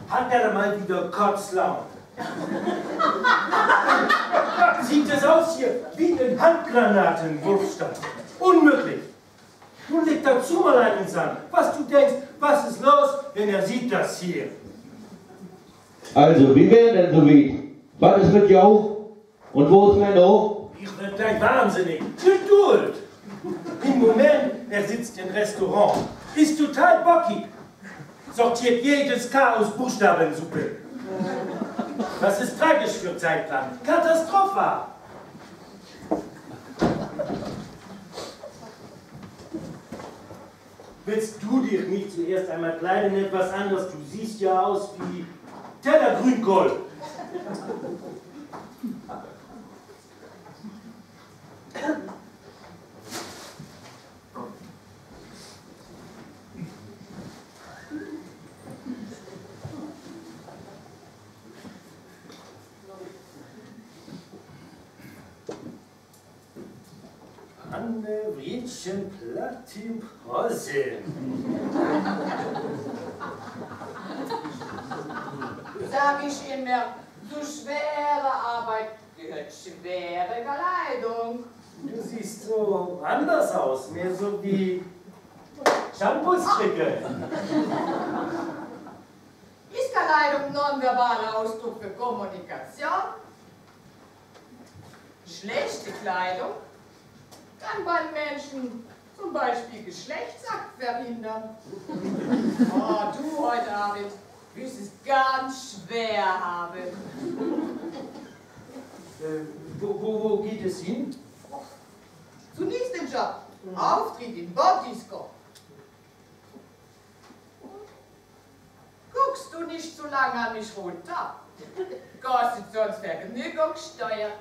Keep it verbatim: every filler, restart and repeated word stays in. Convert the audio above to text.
Hat er mal wieder Kotzlaune? Sieht es aus hier wie ein Handgranatenwurfstand. Unmöglich. Nun leg dazu mal einen Sand. Was du denkst, was ist los, wenn er sieht das hier? Also, wi weren denn so wiet. Wat is mit jo? Un wo is Menno? Ich werd gleich wahnsinnig. Geduld! Im Moment, er sitzt im Restaurant, ist total bockig, sortiert jedes K aus Buchstabensuppe. Das ist tragisch für Zeitplan. Katastrophe! Willst du dich nicht zuerst einmal kleiden? Etwas anderes. Du siehst ja aus wie Teller Grünkohl. Anne Friedchen Platt in Prosse. Sag ich immer, zu schwere Arbeit gehört schwere Kleidung. Du siehst so anders aus, mehr so wie Shampoosticke. Ist Kleidung nonverbaler Ausdruck für Kommunikation? Schlechte Kleidung kann beim Menschen zum Beispiel Geschlechtsakt verhindern. Oh, du heute Abend wirst es ganz schwer haben. Äh, wo, wo, wo geht es hin? Zunächst den Job. Auftritt in Bodyscope. Guckst du nicht zu lange an mich runter? Kostet sonst Vergnügungssteuer.